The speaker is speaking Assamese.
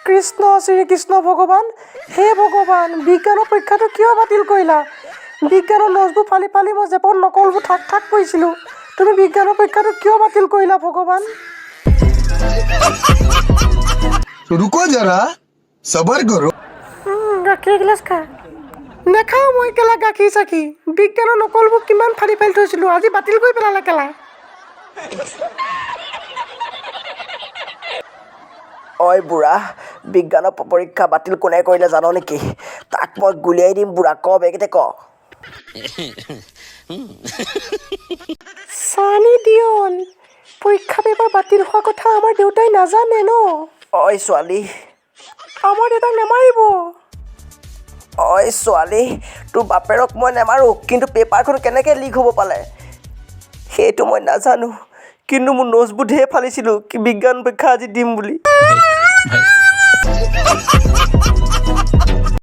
কৃষ্ণ শ্ৰীকৃষ্ণ ভগৱান, হে ভগৱান, বিজ্ঞানৰ পৰীক্ষাটো কিয় বাতিল কৰিলা? বিজ্ঞানৰ নোটছবোৰ ফালি ফালি মই জেপত নকলবোৰ থাক থাক কৰিছিলোঁ। তুমি বিজ্ঞানৰ পৰীক্ষাটো কিয় বাতিল কৰিলা ভগৱান? तो रुको जरा, सबर करो। গাখীৰ এগিলাচ খা। নাখাওঁ মই কেলা গাখীৰ চাখীৰ। বিজ্ঞানৰ নকলবোৰ কিমান ফালি ফালি থৈছিলোঁ, আজি বাতিল কৰি পেলালে কেলা। ঐ বুঢ়া, বিজ্ঞানৰ পৰীক্ষা বাতিল কোনে কৰিলে জান নেকি? তাক মই গুলিয়াই দিম বুঢ়া, ক বেগেতে ক। চানি দিয়ল, পৰীক্ষা পেপাৰ বাতিল হোৱা কথা আমাৰ দেউতাই নাজানে ন? ঐ ছোৱালী, আমাৰ দেউতাক নামাৰিব। ঐ ছোৱালী, তোৰ বাপেৰক মই নেমাৰোঁ, কিন্তু পেপাৰখন কেনেকৈ লিক হ'ব পালে সেইটো মই নাজানো। কিন্তু মোৰ নোটছবোৰ ঢেৰ ফালিছিলোঁ কি বিজ্ঞান পৰীক্ষা আজি দিম বুলি।